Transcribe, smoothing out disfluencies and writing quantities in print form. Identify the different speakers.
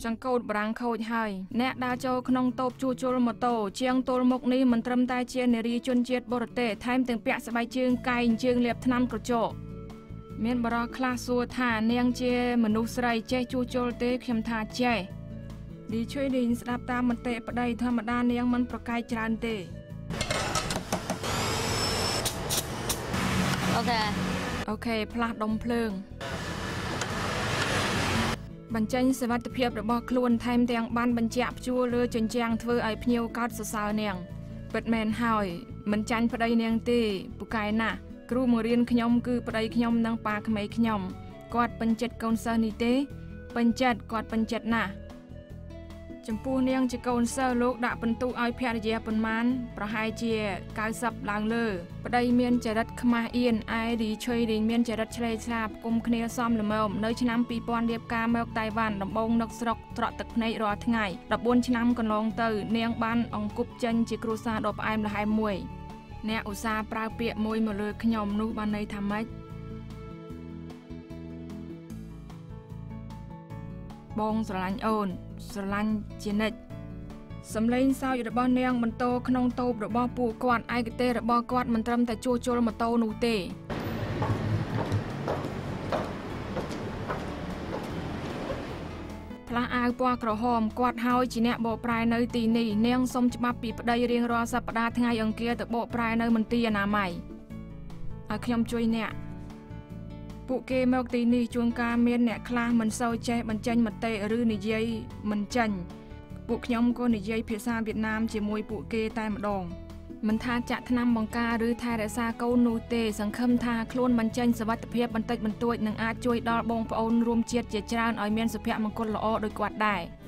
Speaker 1: ចង្កូតបារាំងខូចហើយអ្នកដើរចូលក្នុងតូបជួសជុលម៉ូតូជាងទល់មុខនេះមិនត្រឹមតែជានារីជនជាតិបរទេសថែមទាំងពាក់ស្បែកជើងកែងជើងលាបថ្នាំក្រចកមានបរិសខ្លះសួរថានាងជាមនុស្សស្រីចេះជួសជុលទេខ្ញុំថាចេះលីជួយលីងស្ដាប់តាមមតិប្តីធម្មតានាងមិនប្រកែកច្រើនទេអូខេផ្លាស់ដុំភ្លើងបញ្ចេញសុវត្ថិភាពរបស់ខ្លួនថែមទាំងបានបញ្ជាក់ព្យួរលើជញ្ជាំងធ្វើឲ្យភ្ញៀវកោតសរសើរនាងពិតមែនហើយមិនចាញ់ប្តីនាងទេពូកែណាស់គ្រូបង្រៀនខ្ញុំគឺប្តីខ្ញុំនិងប៉ាក្មេកខ្ញុំគាត់ពេញចិត្តកូនសិស្សនេះទេពេញចិត្តគាត់ពេញចិត្តណាស់ចំពោះនាងជាកូនសិស្សលោកដាក់ពិន្ទុឲ្យភរិយាប៉ុន្មានប្រហែលជា90ឡើងលើប្តីមានចរិតខ្មាស់អៀនឯរីឆុយរីងមានចរិតឆ្លេឆ្លាបគុំគ្នាសមល្មមនៅឆ្នាំ2000រៀបការមកតៃវ៉ាន់ដំបងនឹកស្រុកត្រក់ទឹកភ្នែករាល់ថ្ងៃ14ឆ្នាំកន្លងទៅនាងបានអង្គប់ចេញជាគ្រួសារដ៏ផ្អែមល្ហែមមួយអ្នកឧស្សាហ៍ប្រើពាក្យមួយមកលើខ្ញុំនោះបានន័យថាម៉េចបងស្រឡាញ់អូនស្រឡាញ់ជានិច្ចសំឡេងសើចរបស់នាងបន្តក្នុងតូបរបស់ពួកគាត់ឯកទេសរបស់គាត់មិនត្រឹមតែជួសជុលម៉ូតូនោះទេផ្លាស់អាវពណ៌ក្រហមគាត់ហើយជាអ្នកបកប្រែនៅទីនេះនាងសុំច្បាប់ពីប្តីរៀងរាល់សប្តាហ៍ថ្ងៃអង្គារទៅបកប្រែនៅមន្ទីរអនាម័យឲ្យខ្ញុំជួយអ្នកពួកគេមកទីនេះជួនកាលមានអ្នកខ្លះមិនសូវចេះបញ្ចេញមតិឬនិយាយមិនចេញពួកខ្ញុំក៏និយាយភាសាវៀតណាមជាមួយពួកគេតែម្ដងមិនថាចាក់ថ្នាំបង្ការឬថែរក្សាកូននោះទេសង្ឃឹមថាខ្លួនបញ្ចេញសុវត្ថិភាពបន្តិចបន្តួចនឹងអាចជួយដល់បងប្អូនរួមជាតិជាច្រើនឲ្យមានសុភមង្គលល្អដូចគាត់ដែរ។